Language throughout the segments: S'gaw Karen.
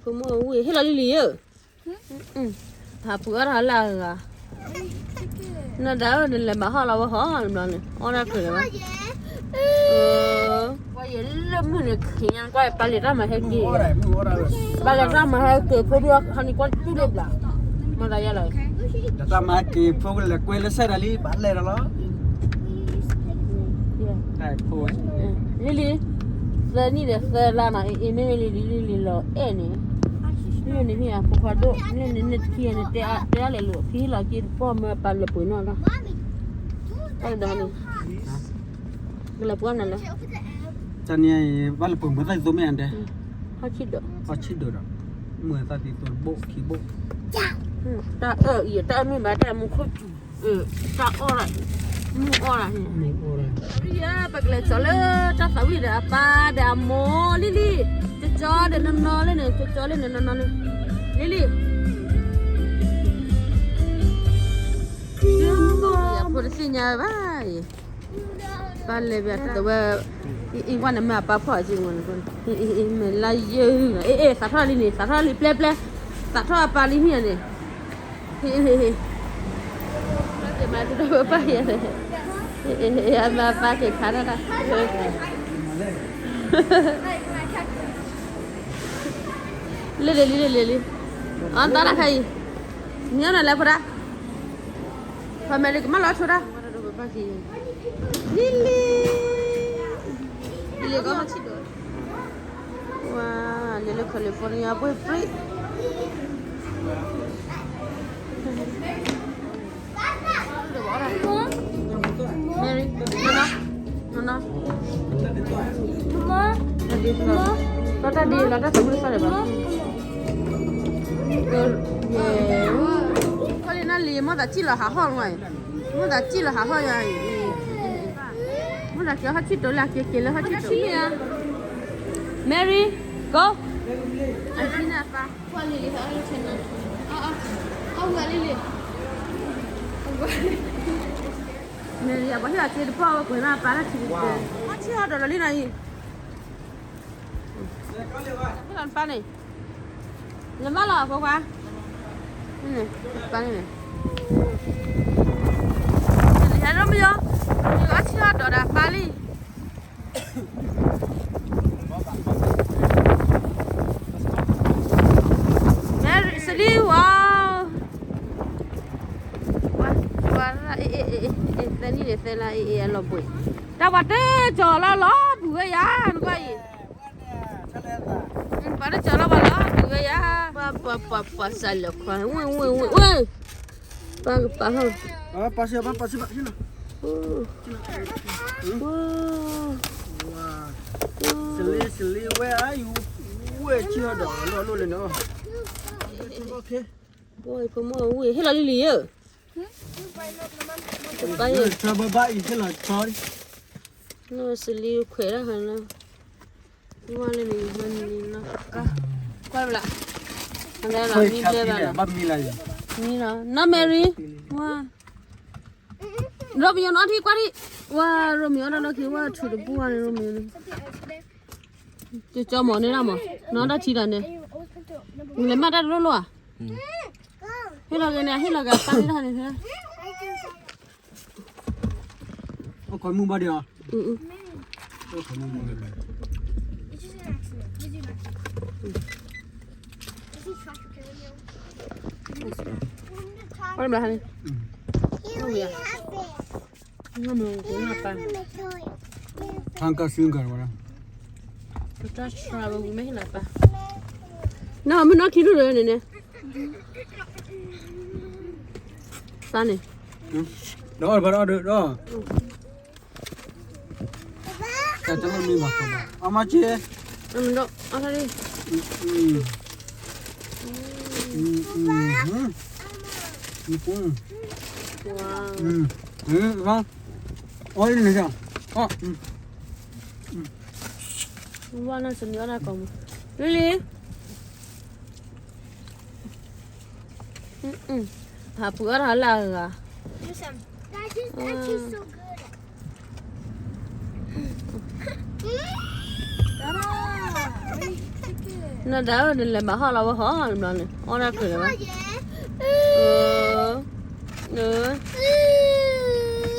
ဖိမုၣ်ဝံၣ် ဟ့ၣ်လီၤလံလံဧၢ, ဟးပှ့ၤအီၣ်တၢ်လၢအဂၤ, နဒၣ်ဧၢ နလဲၤမၤဟီၣ်လီၤဝဲဟီၣ်တဘျီန့ၣ် အီၣ်တၢ်ချုးလၢၤဘၣ်, ပှၤယလၢမုၢ်န့ၣ်ခံညါကွၢ် ပၢ်လဲၤတၢ်မၤဟဲက့ၤ, ပၢ်လဲၤတၢ်မၤဟဲက့ၤ ဖိဒိၣ်ဟီန့ၣ်ကွၢ်တူၢ်ဒိၣ်ဘျး, မၤသးယဲလီၤ, တၢ်မၤဟဲက့ၤ ဖိကလဲၤကွဲလၢစဲဒၣ်လံ ဘၣ်လဲၤဒီးလီၤ လံလံ, သၢနံၣ်ဒီးသၢလါနီၤ အ့ၣ် မ့မ့ၢ်လံလံလံလံလီၤအဲၣ်န့ၣ်, မ့ၢ်န့ၣ်မ့ၢ်အဖိခွါဒိၣ် မ့ၢ်န့ၣ်န့ၣ်တခီန့ၣ် တဲအါလဲၤလိာ် ဖံလီၤက့ၤတပီၢ်မၢပၢ်လၢပှဲၤနီၣ်လီၤ, တၢ်လၢဒီးန့ၣ်, ကလဲၤပှၤနၤလၢ တၢ်န့ၣ် ဘၣ်လၢပှဲၤမၢသၣ်ဒ်သိးမ့ၢ်အဒဲ, ဟီၣ်ဆံၣ်ဒိး, ဟီၣ်ဆံၣ်ဒိးဒီး, မၢသၣ်ဒ်သိးတဘိၣ်ခံဘိၣ်, တၢ်အၢအံၤ တၢ်အၢမ့ၢ်ဘၣ်တၢ်မူခိၣ်စူၤ, တၢ်အီၣ်ဒၣ်, မူအီၣ်ဒၣ်န့ၣ်, ပကလဲၤကၠီၤလၢတၢ်သးဝံၣ်ဒီးအပၢ်ဒီးအမိၢ်လံလံ, ကၠီၤဒီးနီၢ်နီၢ်လၢန့ၣ် ကၠီၤလၢန့ၣ်နီၢ်နီၢ်လၢ, လံလံ ဖိတသ့ၣ်ညါဝဲဘၣ်အံၤ, ပၢ်လဲၤဘၣ်တၢ်ဝဲ, အံၤဝဲန့ၣ်မ့ၢ်အပၢ်ဖီၣ်အက့ၢ်ဝဲန့ၣ်, မ့ၢ်လါယဲၢ်, အ့ၣ်အ့ၣ် သးထီၣ်လံန့ၣ် သးထီၣ်လံပျဲပျဲ, သးထီၣ်အပၢ်လံမ့ၢ်န့ၣ်, မၤတပၢ်ယဲၢ်, အမၤပၢ်က့ၤခါတၢ်တၢ် လ့လ့လံ လ့လ့လံ, အသီတၢ်ခါအံၤ, မ့ၢ်အီၣ်နၤလဲၤဖိဒၣ်, ဖးမဲာ်လံကမၣ်လီၤဆိဒၣ်, လံလံ, လံလံကီၢ်မဆံးဒိၣ်, ဝါ, လဲၤလၢ California ပှ့ၤပှ့ၤ Mary, နီၢ်နီၢ်, နီၢ်နီၢ်, လီၤတၢ်ဒ်လီၤတၢ်သးဝံၣ်တဖၣ်လၢၤဘၣ်, ကီၢ်လံနၢ်လံ မိၢ်သးစံၣ်လီၤဟးဟီၣ်လီၤ, မိၢ်သးစံၣ်လီၤဟးဟီၣ်ယၤအံၤ, မိၢ်သးက့ၤဟီၣ်ဆံၣ်တိၤလၢက့ၤက့ၤလၢဟီၣ်ဆံၣ်တိၤ, Mary, go, အနၢ်ပၢ်, ကွၢ်လံလံ, အဝဲလံလံ Mary အပှၤဟ့ၣ်အစ့တပီၢ်ဝဲကွံာ်နီၢ်ပၢ်တၢ်ထံၣ်တကဲ, ဟီၣ်ဆံၣ်ဟီၣ်ဒီးလီၤလံနီၤအံၤ, ဟ့ၣ်လီၤနပၢ်န့ၣ်, နဘၣ်လီၤအဖိခွါ, ပၢ်န့ၣ်, ဟဲဒိၣ်မယီၤ, ဟီၣ်ဆံၣ်ဟီၣ်ဒီးဒီးပၢ်လံ Mary, Celine, wow, ပှၤ, ပှၤ, သၢနံၣ်န့ၣ်သၢလါ အ့ၣ်အ့ၣ် အလီၤဘှံး, တၢ်ပှၤတကၠီၤလီၤလီၤဘုးဝဲယၤ နကွၢ်အံၤ, ပှၤတကၠီၤလီၤပှၤလီၤဘုးဝဲယၤ, ပှၤ, ပှၤ, ပှၤ, ပှၤစးလဲၤခွါ, ဝ့ၢ်, ဝ့ၢ်, ဝ့ၢ်, ဝ့ၢ်, ပှၤကပာ်ဟီၣ်, ပှၤစံး, ပှၤစံး, ဝ့ၢ်, ဝ့ၢ်, ဝ့ၢ်, ဝ့ၢ်, ဖိမုၣ်ဝံၣ် ဟ့ၣ်လီၤလံလံဧၢ, တဘၣ်အံၤ, နီၢ်စလံခွဲးတၢ်ဟါလီၤ, ဝါလၢန့ၣ်, ကွၢ်ဘျး, မံဘျဲဘၣ်လီၤ, မံလီၤ, နီၢ် Mary, ဝါ, ရိမံယိၤနီၢ်ထံကွၢ်ထံ, ဝါ, ရိမံယိၤနီၢ်လီၢ်ခံ ဝါထုးတပူၤဝါန့ၣ် ရိမံယိၤန့ၣ်, ကၠီမီၤန့ၣ်လီၤမး, နီၢ်တၢ်ထံလီၤန့ၣ်, နလဲၤမၤတၢ်တလိၣ်လိၣ်ဧါ, ဟ့ၣ်လီၤက့ၤန့ၣ် ဟ့ၣ်လီၤက့ၤအပၢ်န့ၣ်တၢ်န့ၣ်, အိၣ်ခိးမုၢ်ဘၣ်ဒီး, အိၣ်ခိးမုၢ်ဘၣ်, ကွၢ်ဘျးဟါန့ၣ်, ထါကၢ်စူၢ်ကၢ်ဝဲဒၣ်, တၢ်ဆှါဝဲဝံၤမ့ၢ်ဟ့ၣ်လီၤပၢ်, နီၢ်မုၢ်နီၢ်ထံဒိၣ်ဒိၣ်န့ၣ်န့ၣ်, သးန့ၣ်, ဒီးအီၣ်ဒီး, တၢ်တလိၣ်မံဘၣ်, အမါက့, အီၣ်လံ, အီၣ်လံ, ဝါနီၢ်စမံအီၣ်တၢ်ကိးမုၢ်, လံလံ, ဟးပှ့ၤအီၣ်တၢ်လၢအဂၤ, အ, တၢ်, နဒၣ်နလဲၤဘၣ်ဟီၣ်လီၤဝဲဟီၣ်တဘျီန့ၣ် အီၣ်ဒၣ်ချုးလၢၤဘၣ်.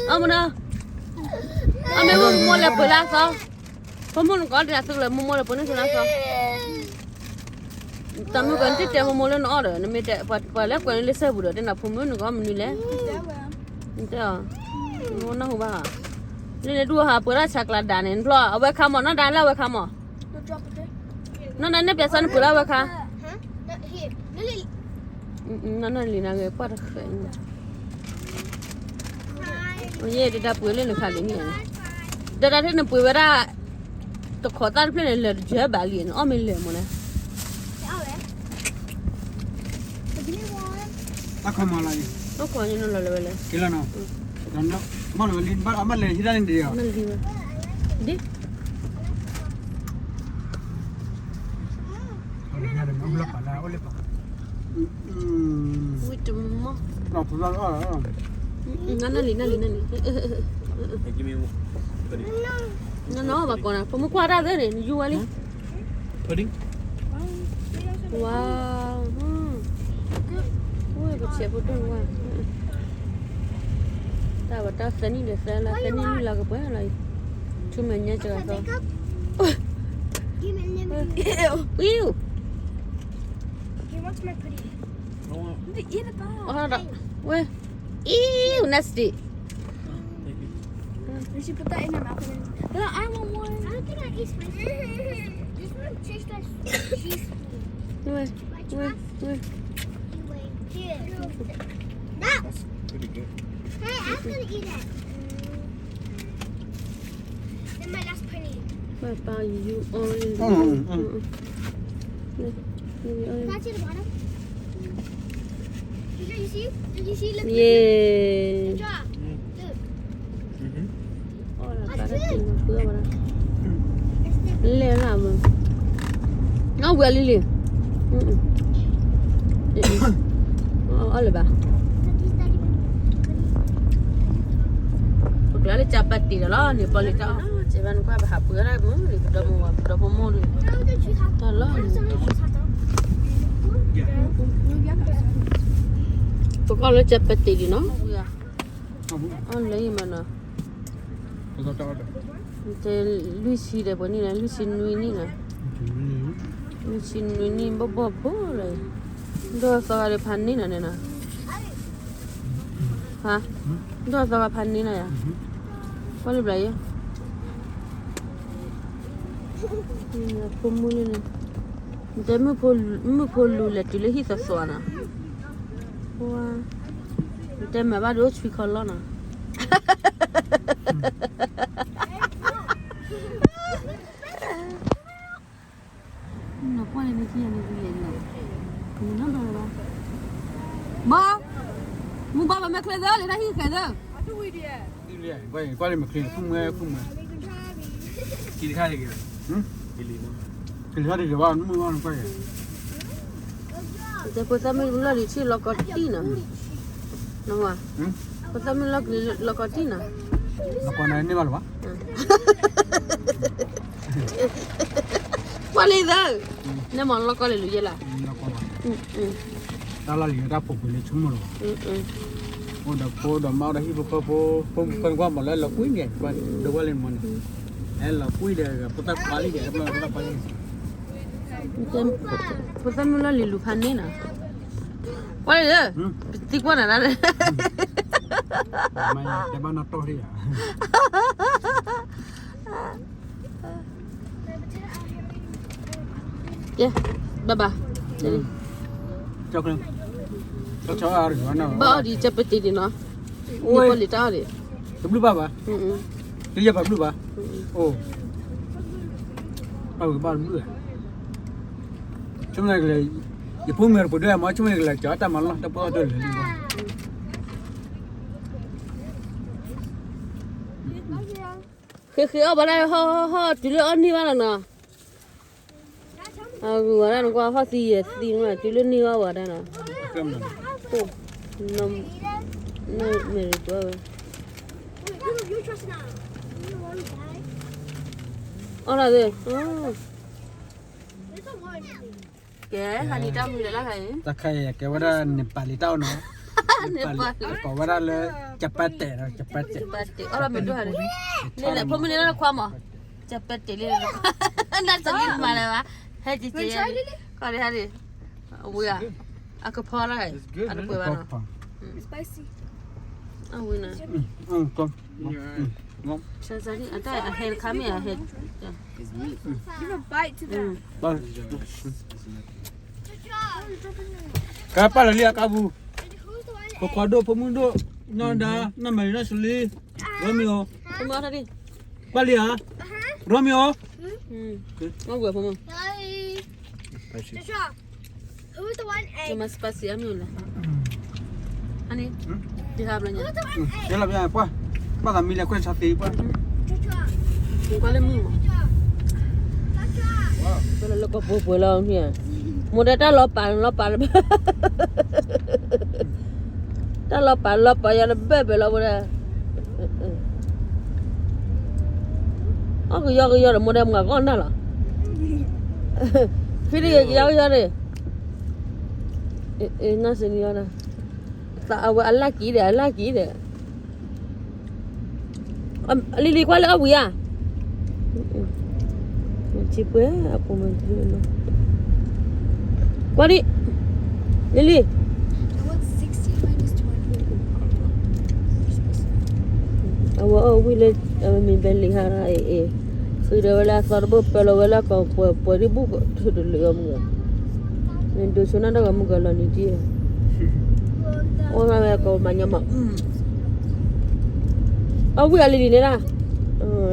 အမနီၤ, အမ့ၢ်မိၢ်မိၢ်လဲၤပှ့ၤလၢအသီ, ဖိမုၣ်နကိးဒ်သိးလၢမိၢ်မိၢ်လဲၤပှ့ၤန့ၢ်သုလၢအသီ. တၢ်မုၢ်ကီးနတတဲမိၢ်မိၢ်လၢနအီၣ်ဒီး နမ့ၢ်တဲပှၤလၢကွဲးန့ၢ်လၢစဲဘူးဒီး တဲနၤဖိမုၣ်နကိးမနုၤလဲၣ်. နတဲအီၤ, နနၢ်ဟူဘၣ်. လၢနဒူၣ်ဟးပှဲၤဒၣ်ဆးကျးဒၣ်န့ၣ် နဖျီအဝဲခါမး နီၢ်ဒၣ်လၢအဝဲခါမး. နီၢ်ဒၣ်န့ၣ်ပျဲစၢ်နပှဲၤလၢအဝဲခါ. နီၢ်နီၢ်လံနၤဂ့ၤ ပှၢ်တဃဲးန့ၣ်, ယဲဒၣ်ပှဲၤလၢနခါလံန့ၣ်, ဒၣ်ဒၣ်ထဲနပှဲၤဝဲဒၣ် တခိးသၣ်တဖျၢၣ်န့ၣ် လၢာ်တယၢဘၣ်လံန့ၣ် အီၣ်မ့ၢ်လၢာ်မးန့ၣ်. တၢ်ခီမးလီၤအံၤ, တၢ်ခီညိနလီၤလၢဝဲလဲၣ်, က့လီၤနီၤ, ဘၣ်လီၤဝဲလံ ဘၣ်အမ့ၢ်လဲၤဟံးတၢ်န့ၣ်ဒံးအီၤ, ဒ် ဝံၣ်တမီၢ်, နလံ နလံ နလံ, နနီၢ်ဘၣ်ကီးနၤ ဖိမုၣ်ကွၢ်တၢ်သ့န့ၣ် နယူၤဝဲလံ. ဝါ, ဝဲကဆဲးဖိဒိၣ်ဝါ, တၢ်ဝဲတၢ်သၢနံၣ်ဒီးသၢလါ သၢနံၣ်လွံၢ်လါကပှဲၤလီၤအံၤ, ဆူမဲာ်ညါစှၤသီ, ဝံၣ် He wants my pudding. I want. Eat the bar. Hold on. Wait. Ew, nasty. Thank you. You should put that in your mouth and then. No, I want more. I don't think I eat spicy. This one tastes like cheese. Wait, wait, wait. Here. No. That's pretty good. Hey, I'm gonna eat it. Then my last penny. What about you? Oh, you. Mm, mm. Can I see the bottom? Did you see? Did you see? Look, look, look. Yeah. Good job. Mm. Look. Mm-hmm. That's good. လဲၤလာမး, အဝဲလံလံ, အီၣ်လၢၤဘၣ်, ပကျါလၢကၢပတံးဒီးလီၤန့ၣ် ပီၣ်လံတၢ်အီၣ်နီၤ, စဲးဘၣ်နကွၢ်ပဟးပှ့ၤဒၣ်မုၢ်လံ ပဒီမါဝၤ ပဒီဖိမိၢ်လံ, တၢ်လီၤန့ၣ်, ပကအီၣ်လၢကၢပတံးလံနီၤ, အီၣ်လၢယမးနီၤ. တဲလွံၢ်ဆံဒီးပှဲၤနံၣ်နီၤ, လွံၢ်ဆံနွံနံၣ်နီၤ, လွံၢ်ဆံနွံနံၣ် ဘီၣ်ဘီၣ်ဘိလီၤ, ဒီးသီဂၤဒီးဖးန့ၢ်နီၤန့ၣ်နီၤ, ဟါ, ဒီးသီဂၤဖးန့ၢ်နီၤယၤ, ကွၢ်လၢဘျီယဲ, ဖိမုၣ်လၢန့ၣ်, နတဲမုၣ်ဖိလူၤလဲၤတုၤလၢဟံၣ်သီသီနီၤ, နတဲမၤဘၣ်ဒိအိၣ်ဆွံခီလီၢ်နီၤ. နကွၢ်လၢနခံဂၤန့ၣ် နလဲၤလီၤ, နနီၢ်ဘၣ်လၢၤဘၣ်, ဘီ, မုၢ်ဘီဘၣ်မဲာ်ချံသၢ လဲၤတၢ်ဟံၣ်ဃဲသၢ, ကွၢ်လၢမဲာ်ချံ ခိၣ်မှဲခိၣ်မှဲ, ကလံၤခါတဂ့ၤ, ကလံၤခါတဂ့ၤဘၣ် မုၢ်ဘီနကွၢ်က့ၤ တဲဖိသၣ်မုၣ်လီၢ်လံၤဆံၣ်လီၤကီးတံၢ်နီၤ, ဖိသၣ်မုၣ်လီၢ်လံၤလီၤကီးတံၢ်နီၤ, လီၤကီးန့ၣ်န့ၢ်ဘၣ်လၢၤဘၣ်, ကွၢ်လံသၢ, န့ၣ်မ့ၢ်လီၤကီးလၢလူၤယဲလၢ်, တၢ်လီၢ်လံၤတၢ်ဖိးကွံာ်လၢဆိကမိၣ်လၢၤဘၣ်, အိၣ်ဒီးဖိဒီးမါအိၣ်ဒီးဟံၣ်ဖိဃီဖိ, ဖိမုၣ်ဖိခွါမ့ၢ်လၢလီၤကွံာ်န့ၣ်, ဒိးကွၢ်လၢနမ့ၢ်န့ၣ်, အဲလီၤကွံာ်ဒီးဖိသၣ်ခွါလံဒီး ဖိသၣ်ခွါလံ ဖိသၣ်မုၣ်လီၢ်လံၤလူၤဖးန့ၢ်နီၤ, ကွၢ်လၢ, ပသံကွၢ်နၤဒၣ်လဲၣ်, တဲဘၣ်နီၣ်တီၢ်လံဧါ, ကဲ, ဘၣ်ဘၣ်, ဘၣ်အီၣ်ဒံးကၢပတံးဒံးနီၤ, နပီၣ်လံၤတၢ်အီၣ်ဒံး, တဘျုးဘၣ်ဘၣ်, တယဲၢ်ပှၤဘျုးဘၣ်, အိၣ်, ဘၣ်ဝံၤဘၣ်တဘျုး, ဆိကမိၣ်ကလဲၤ, ယဖိမုၣ်တပှဲၤဒိၣ်မး ဆိကမိၣ်ကလဲၤကၠီၤတၢ်မၤလီၢ် တၢ်ပှဲၤအီၣ်ဒိၣ်လၢာ်လံ, ဃ့ဃ့အီၣ်ဘၣ်ဒၣ်ဟီၣ်ဟီၣ်ဟီၣ် တုၤလၢအီၣ်န့ၢ်ဘၣ်လီၤနီၤ, အဂုၤဝဲဒၣ်နကွၢ်ဟီၣ်သံယဲၢ်သံန့ၣ် တုၤလၢန့ၢ်ဘၣ်ဝဲဒၣ်နီၤ, မဲာ်ရကွၢ်ဝဲ, အီၣ်လီၤသ့ၣ် ကဲ ဟါလံတၢ်မနုၤလဲၣ်လၢဟါအံၤ, တၢ်ခါအံၤကဲဝဲဒၣ် Nepali တၢ်အိၣ်နီၤ, Nepali ကိးဝဲဒၣ်လၢ ကပၢ်တဲာ်ဒီး ကပၢ်တဲာ်, ကပၢ်တဲာ် အိၣ်ဒီးမ့ၢ်ဒိၣ်ဟါန့ၣ်, န့ၣ်လဲၣ် ဖိမုၣ်န့ၣ်လၢခွါမး, ကပၢ်တဲာ်လံ, နၢ်စလံမၤလၢၤဘၣ်, ဟဲက့ၤက့ၤ, ခီဒံးဟါဒံး, အဝံၤဧါ, အကဖီလီၤ, အတပှဲၤဘၣ်နီၤ, အဝံၤန့ၣ် Shazali, အတၢ်အဟဲတခါမ့ၢ်အဟဲ, Give a bite to that. ကပၢ်လၢလံအကါပူၤ, ဖိခွါဒိၣ် ဖိမုၣ်ဒိၣ်, နီၢ်ဒါ, နီၢ်မဲာ်လံ နီၢ်စလံ, ရိမ့ၤဧိၤ, ပၢ်လံဧါ, ရိမ့ၤဧိၤ, မ့ၢ်ဝဲဖိမုၣ် Joshua, who's the one egg? မၤစပာ်စံအါမ့ၢ်လဲၣ်, ဟါန့ၣ်, ယဟါဘျီညါ, Who's the one egg? ယလီၤပျါပှၢ်, ဘၣ်သးမံလၢကွဲၢ်ဆါသ့ပှၢ်, Joshua, ကွၢ်လၢမုၢ်မး, Joshua, Joshua. ပလၢလၢကပှဲၤပှဲၤလီၤ, မိၢ်ဒီးတၢ်လီၤပာ်လီၤပာ်လၢ တၢ်လီၤပာ်လီၤပာ်ယၤလၢဘဲၣ်ဘဲၣ်လီၤဝဲဒၣ်, အီၣ်ကယီကယီဒီးမိၢ်ဒီးမၤကီၢ်နၢ်လီၤ, ဖဲဒၣ်ကယီကယီန့ၣ်, နၢ်စ့န့ၣ်ယီဒၣ်, သးအဝဲအလၢ်က့ၤဒီး အလၢ်က့ၤဒီး လံၤလံၤ ကွၢ်လၢအဝံၤဧါ, ကွၢ်ဒံး, လံၤလံၤ, အဝဲအီၣ်ဝံၤလၢ အဝဲမ့ၢ်ဘဲလံၤဟါရၣ်အ့ၣ်အ့ၣ်, ဃုာ်ဒီးဝဲလၢအသီတဘိ ပၢလီၤဝဲလၢကီၢ်ပှဲၤပှဲၤဒ်ဘူၣ်ကီး ထုးတလၢာ်အီၤမုၢ်ဂီၤ, နဒိးဆိနၢ်တၢ်ဂီၤမုၢ်ဂီၤလီၤနံၤဒံး, အိၣ်ဝဲကီၢ်မၤညီမး, အဝံၤအလံၤလံၤန့ၣ်ဒၣ်, အ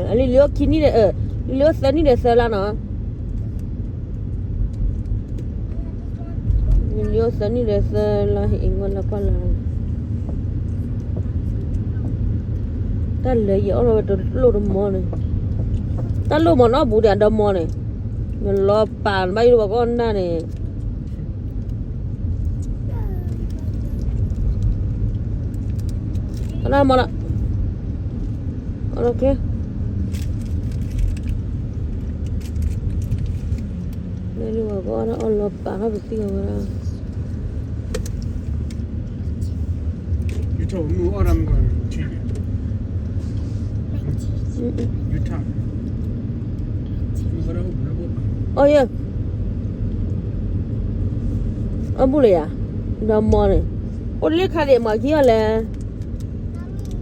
လံၤလံၤအိၣ်ခံနံၣ်ဒီး, လံၤလံၤအိၣ်သၢနံၣ်ဒီးသၢလါနီၤ, လံၤလံၤအိၣ်သၢနံၣ်ဒီးသၢလါ ဟ့ၣ်အ့ၣ်ဝဲလၢကွၢ်လၢ် တၢ်လၢယအီၣ်လီၤဝဲတလိၣ်တမီန့ၣ်, တၢ်လိၣ်မီၤနီၢ်ဘူးဒီးအဒီမီန့ၣ်, နလီၤပာ်နဘၣ်ယိၣ်ဝဲကီၢ်နၢ်န့ၣ်, ကနၣ်မီၤလီၤ, အီၣ်လီၤကျဲ, မ့ၢ်လၢဝဲကအီၣ်ဒၣ်အီၣ်လီၤပာ်ထီၣ်ပသံၣ်အီၤဝဲဒၣ် အီၣ်ယဲၢ်, အီၣ်ဘူၣ်လၢယၤ, ဒီမီန့ၣ်, အိၣ်လၢခါဒံးမၤခံအီၤလဲၣ်,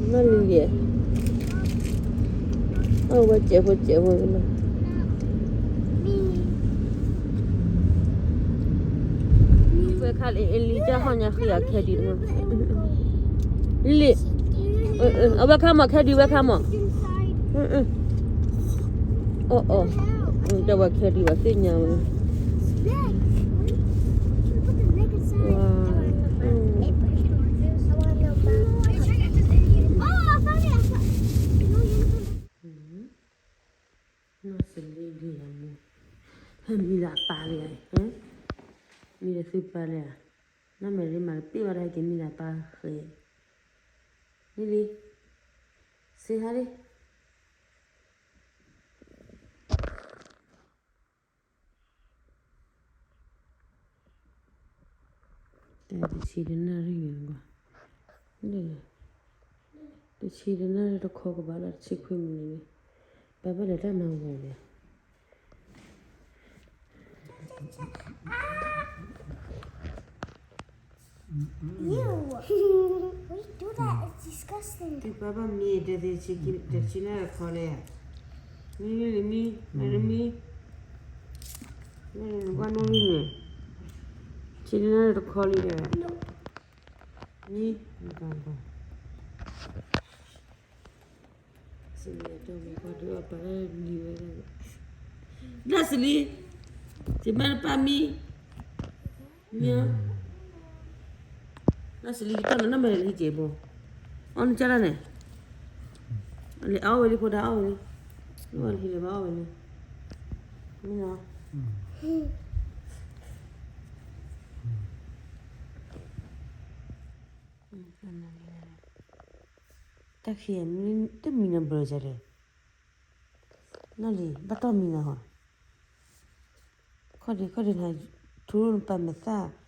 မ့ၢ်လံယဲၢ်, အဝဲစဲးဖိစဲးဖိလီၤ ဝဲခါလံ လံတၢ်ဟီၣ်ညါဃံအခဲဒံးတမံၤ, လံ, အဝဲခါမးခဲဒံးဝဲခါမး, အီၣ်အီၣ်, တၢ်ဝဲခဲဒံးဝဲသ့ၣ်ညါဝဲ, နီၢ်စလ့ဂ့ၤအမူ, ဟဲမံလၢပၢ်လၢ, မံလၢသုပၢ်လၢ, နီၢ်မဲာ်ရ့မၤတပ့ၢ်ဝဲဒၣ်က့ၤမံလၢပၢ်ဃဲ, မံလံ, စ့ဟါလံ တဆံတနၣ်ရံၣ်န့ၣ်, တဆံတနၣ်ရံၣ်တခီကဘၣ်လၢတဆံခွံမံးနံးန့ၣ်, ပၢ်ဘၣ်ဒီးတၢ်မၤဝဲန့ၣ် Ew. What are you do that? It's disgusting. တပၢ်ဘၣ်မံတသ့ တဆံနၣ်ရံၣ်တခီလဲၣ်, မံမံလံမံ, မံလံမံ, မံလံဘၣ်နီၢ်မံန့ၣ်, တဆံနၣ်ရံၣ်တခီလံဒီး, မံ, မံတၢ်ဘၣ် နၢ်စလံ, ယမ့ၢ်နပၢ်မံ, မံ, နၢ်စလံ ယတၢ်နနၢ်မ့ၢ်လံက့ၤဘိ, အီၣ်နကၢ်ဒၣ်န့ၣ်, လဲၤအီၣ်ဝဲလံဖိဒါအီၣ်ဝဲလံ, လၢဝဲလံလဲၤဘၣ်အီၣ်ဝဲလံ, မံနီၤ တၢ်ခံးတမံၤနဘျီကလဲၣ်, လီၤလံ ဘၣ်တီၢ်မံၤနၤဟီ, ခီဒံခီဒံနၤ, ထူနပာ်မဲာ်သၣ်,